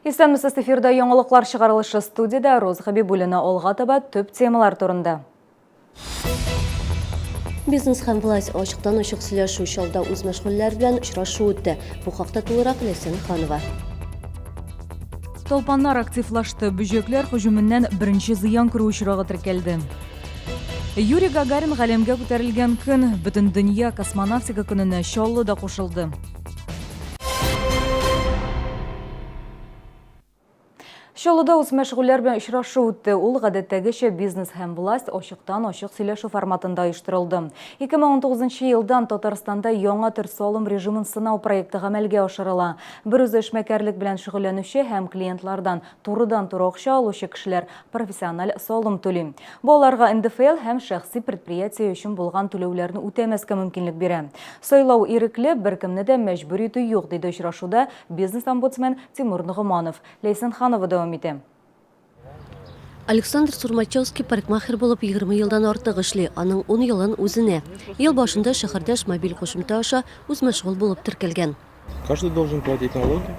Исәнмесез, эфирда яңалыклар чыгарылышы, студиядә Роза Хәбибуллина. Алга таба төп темалар турында. Бизнес һәм власть ачыктан-ачык сөйләшү, Чаллыда үзмәшгульләр белән очрашу үтте. Бу хакта тулырак Ләйсән Ханова. Талпаннар активлашты, бөҗәкләр һөҗүменнән беренче зыян күрү очрагы теркәлде. Юрий Гагарин галәмгә күтәрелгән көн, Бөтендөнья космонавтика көненә Чаллы да кушылды. Чаллыда үзмәшгульләр белән очрашу үтте. Ул гадәттәгечә бизнес һәм власть ачыктан-ачык сөйләшү форматында оештырылды. 2019 елдан Татарстанда яңа төр салым режимын сынау проекты гамәлгә ашырыла. Берүзе эшмәкәрлек белән шөгыльләнүче һәм клиентлардан турыдан-туры акча алучы кешеләр профессиональ салым түли. Бу аларга НДФЛ һәм шәхси предприятие өчен булган түләүләрне үтәмәскә мөмкинлек бирә. Сайлау ирекле, беркемне дә мәҗбүр итү юк, диде очрашуда бизнес-омбудсмен Тимур Ногуманов. Ләйсән Ханова дәвам итә. Александр Сурмачевский парикмахер булып 20 елдан артык эшли, аның ун елын үзенә. Ел башында шәһәрдәш мобиль кушымта аша үзмәшгуль булып теркәлгән. Каждый должен платить налоги.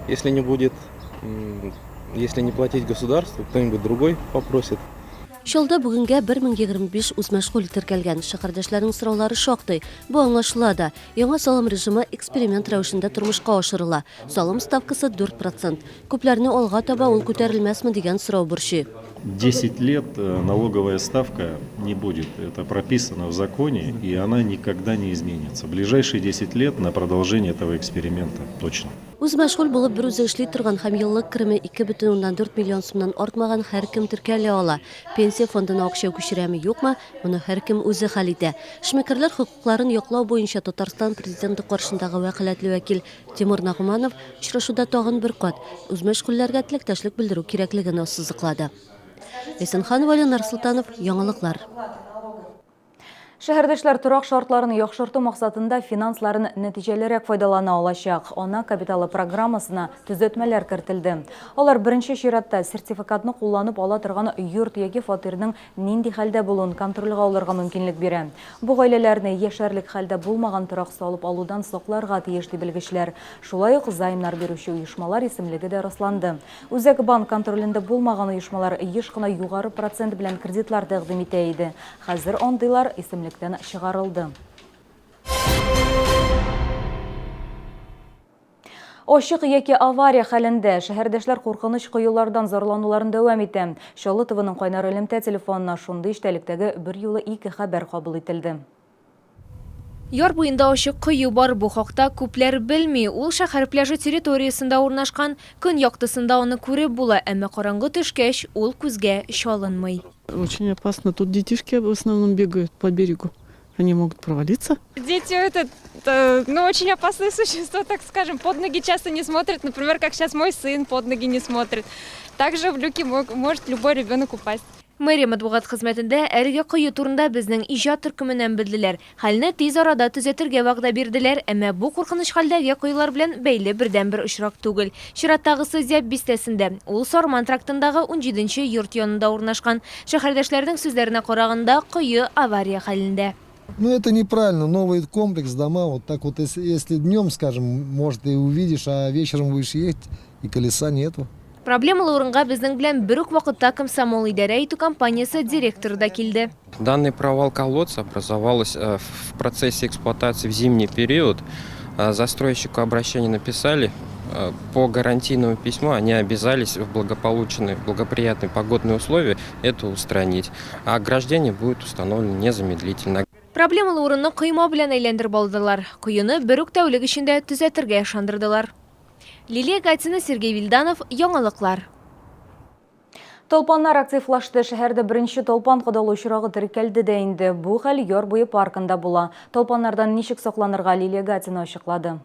Если не будет, если не платить государству, кто-нибудь другой попросит. Чаллыда бүгенгә 1025 үзмәшгуль теркәлгән. Шәһәрдәшләрнең сораулары шактый. Бу аңлашыла да. Яңа салым режимы эксперимент рәвешендә тормышка ашырыла. Салым ставкасы 4 процент. Күпләрне алга таба ул күтәрелмәсме дигән сорау борчый. 10 лет налоговая ставка не будет. Это прописано в законе, и она никогда не изменится. Ближайшие 10 лет на продолжение этого эксперимента точно. Үзмәшгуль булып берүзе эшли торган һәм еллык кереме 2,4 миллион сумнан артмаган һәркем теркәлә ала. Пенсия фондына акча күчерәме, юкмы, моны һәркем үзе хәл итә. Эшмәкәрләр хокукларын яклау буенча Татарстан Президенты каршындагы вәкаләтле вәкил Тимур Нагуманов очрашуда тагын бер кат үзмәшгульләргә теләктәшлек белдерү кирәклеген ассызыклады. Ләйсән Ханова, Ленар Солтанов, Яңалыклар. Шәһәрдәшләр торак шартларын яхшырту максатында финансларын нәтиҗәлерәк файдалана алачак. Ана капиталы программасына төзәтмәләр кертелде. Алар беренче чиратта сертификатны кулланып ала торган йорт яки фатирның нинди хәлдә булуын контрольгә алырга мөмкинлек бирә. Бу гаиләләрне яшәрлек хәлдә булмаган торак салып алудан сакларга тиеш, ди белгечләр. Шулай ук займнар бирүче оешмалар исемлеге дә расланды. Үзәк банк контролендә булмаган оешмалар еш кына югары процент белән кредитлар тәкъдим итә иде. Хәзер андыйлар исемлектән чыгарылды. Ачык яки авария хәлендә шәһәрдәшләр куркыныч коелардан зарлануларын дәвам итә. Чаллы ТВның кайнар элемтә телефонына шундый эчтәлектәге берьюлы ике хәбәр кабул ителде. Яр буенда ачык кою бар, бу хакта күпләр белми. Ул шәһәр пляжы территориясендә урнашкан. Көн яктысында аны күреп була, әмма караңгы төшкәч, ул күзгә чалынмый. Очень опасно. Тут детишки в основном бегают по берегу. Они могут провалиться. Дети это, ну, очень опасные существа, так скажем. Под ноги часто не смотрят. Например, как сейчас мой сын под ноги не смотрит. Также в люки может любой ребенок упасть. Мэрия матбугат хезмәтендә әлеге кое турында безнең иҗат төркеменнән белделәр. Хәлне тиз арада төзәтергә вәгъдә бирделәр, әмма бу куркыныч хәлдәге коелар белән бәйле бердәнбер очрак түгел. Чираттагысы Зяб бистәсендә. Ул Сарман трактындагы унҗиденче йорт янында урнашкан. Шәһәрдәшләрнең сүзләренә караганда, кое авария хәлендә. Ну это неправильно, новый комплекс, дома, вот так вот, если, если днем, скажем, может и увидишь, а вечером будешь ехать, и колеса нету. Проблемалы урынга безнең белән бер үк вакытта Комсомол идарә итү компаниясе директоры да килде. Данный провал колодца образовалось э, в процессе эксплуатации в зимний период. Э, застройщику обращение написали. Э, по гарантийному письму они обязались в благополучные, благоприятные погодные условия это устранить. А ограждение будет установлено незамедлительно. Проблемалы урынны койма белән әйләндереп алдылар. Коены бер үк тәүлек эчендә төзәтергә ышандырдылар. Лилия Гатина, Сергей Вильданов, Яңалыклар. Талпаннар активлашты. Шәһәрдә беренче талпан кадалу очрагы теркәлде дә инде. Бу хәл яр буе паркында була. Талпаннардан ничек сакланырга, Лилия Гатина ачыклады.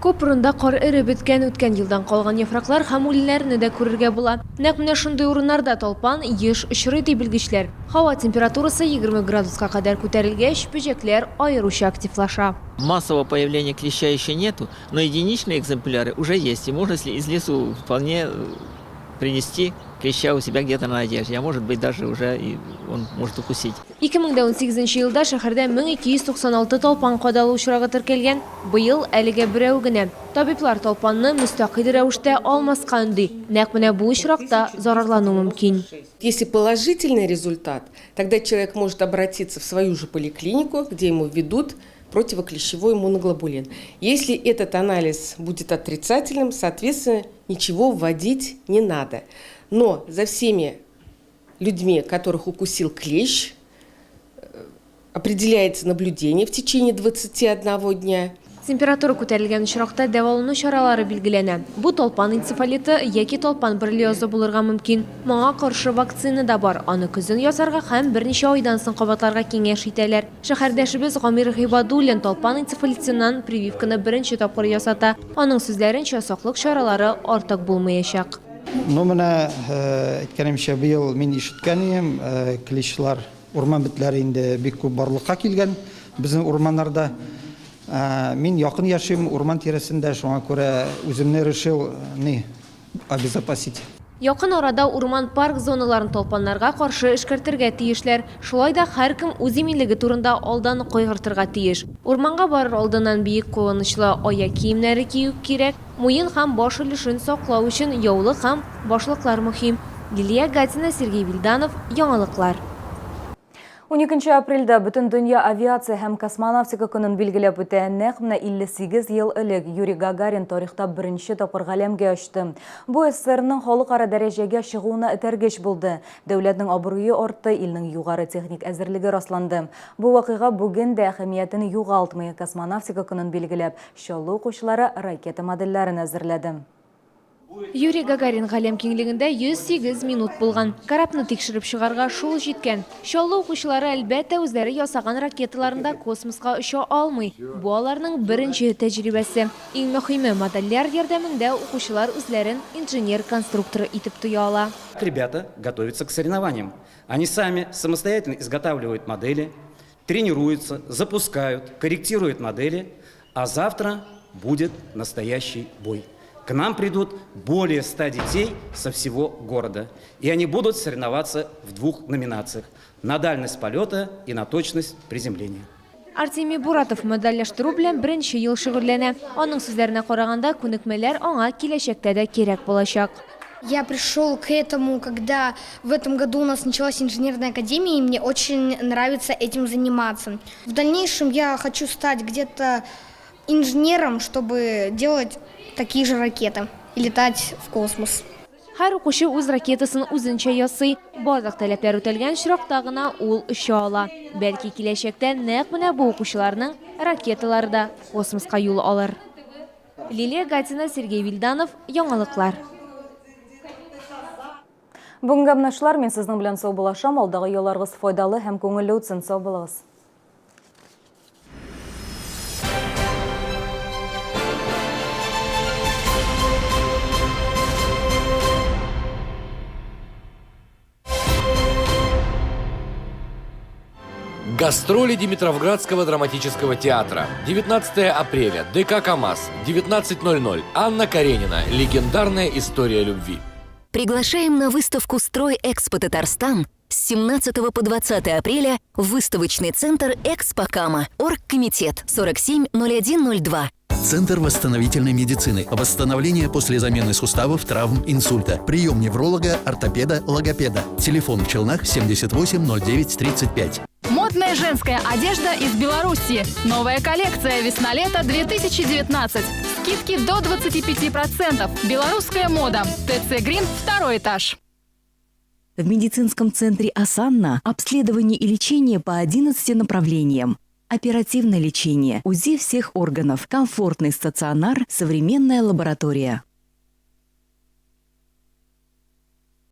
Күп урында кар эреп беткән, үткән елдан калган яфраклар һәм үләннәрне дә күрергә була. Нәкъ менә шундый урыннарда талпан еш очрый, ди белгечләр. Һава температурасы 20 градуска кадәр күтәрелгәч, бөҗәкләр аеруча активлаша. Массового появления клеща еще нету, но единичные экземпляры уже есть. И можно из лесу вполне принести. клеща у себя где-то на одежде, а может быть даже уже и он может укусить. 2018 елда шәһәрдә 1296 талпан кадалу очрагы теркәлгән. Быел әлегә берәү генә. Табиблар талпанны мөстәкыйль рәвештә алмаска өнди. Нәкъ менә бу очракта зарарлану мөмкин. Если положительный результат, тогда человек может обратиться в свою же поликлинику, где ему введут противоклещевой иммуноглобулин. Если этот анализ будет отрицательным, соответственно, ничего вводить не надо. Но за всеми людьми, которых укусил клещ, определяется наблюдение в течение 21 дня. Температура күтәрелгән очракта дәвалану чаралары билгеләнә. Бу талпан энцефалиты яки талпан боррелиозы булырга мөмкин. Моңа каршы вакцина да бар. Аны көзен ясарга һәм берничә айдан соң кабатларга киңәш итәләр. Шәһәрдәшебез Гамир Гыйбадуллин талпан энцефалитыннан прививканы беренче тапкыр ясата. Аның сүзләренчә, саклык чаралары артык булмаячак. Ну, менә әйткәнемчә, быел мин ишеткән идем, клещлар, урман бетләре инде бик күп барлыкка килгән безнең урманнарда. Мин якын яшим урман тирәсендә, шуңа күрә үземне решил ни обезопасить. Якын арада урман-парк зоналарын талпаннарга каршы эшкәртергә тиешләр. Шулай да һәркем үз иминлеге турында алдан ук кайгыртырга тиеш. Урманга барыр алдыннан биек кулланычлы аяк киемнәре кию кирәк. Муен һәм баш өлешен саклау өчен яулык һәм башлыклар мөһим. Лилия Гатина, Сергей Вильданов, Яңалыклар. 12 апрельдә Бөтендөнья авиация һәм космонавтика көнен билгеләп үтә. Нәкъ менә 58 ел элек Юрий Гагарин тарихта беренче тапкыр галәмгә очты. Бу СССРның халыкара дәрәҗәгә чыгуына этәргеч булды. Дәүләтнең абруе артты, илнең югары техник әзерлеге расланды. Бу вакыйга бүген дә әһәмиятен югалтмый. Космонавтика көнен билгеләп, Чаллы укучылары ракета модельләрен әзерләде. Юрий Гагарин галәм киңлегендә 108 минут булган. Корабны тикшереп чыгарга шул җиткән. Чаллы укучылары, әлбәттә, үзләре ясаган ракеталарында космоска оча алмый. Бу аларның беренче тәҗрибәсе. Иң мөһиме, модельләр ярдәмендә укучылар үзләрен инженер-конструктор итеп тоя ала. Ребята готовятся к соревнованиям. Они сами самостоятельно изготавливают модели, тренируются, запускают, корректируют модели, а завтра будет настоящий бой. К нам придут более 100 детей со всего города. И они будут соревноваться в двух номинациях – на дальность полета и на точность приземления. Артемий Буратов модельләштерү белән беренче ел шөгыльләнә. Аның сүзләренә караганда, күнекмәләр аңа киләчәктә дә кирәк булачак. Я пришел к этому, когда в этом году у нас началась инженерная академия, и мне очень нравится этим заниматься. В дальнейшем я хочу стать где-то инженером, чтобы делать такие же ракеты и летать в космос. Һәр укучы үз ракетасын үзенчә ясый. Барлык таләпләр үтәлгән очракта гына ул оча ала. Бәлки киләчәктә нәкъ менә бу укучыларның ракеталары да космоска юл алыр. Лилия Гатина, Сергей Вильданов, Яңалыклар. Бүгенгә менә шулар, мин сезнең белән саубуллашам. Алдагы ялларыгыз файдалы һәм күңелле үтсен. Сау булыгыз. Гастроли Димитровградского драматического театра. 19 апреля. ДК КАМАЗ. 19.00. Анна Каренина. Легендарная история любви. Приглашаем на выставку «Стройэкспо Татарстан» с 17 по 20 апреля в выставочный центр «Экспо Кама». Оргкомитет 470102. Центр восстановительной медицины. Восстановление после замены суставов, травм, инсульта. Прием невролога, ортопеда, логопеда. Телефон в Челнах 78 09 35. Модная женская одежда из Беларуси. Новая коллекция «Весна-лето 2019». Скидки до 25%. Белорусская мода. ТЦ «Грин», второй этаж. В медицинском центре «Асанна» обследование и лечение по 11 направлениям. Оперативное лечение, УЗИ всех органов, комфортный стационар, современная лаборатория.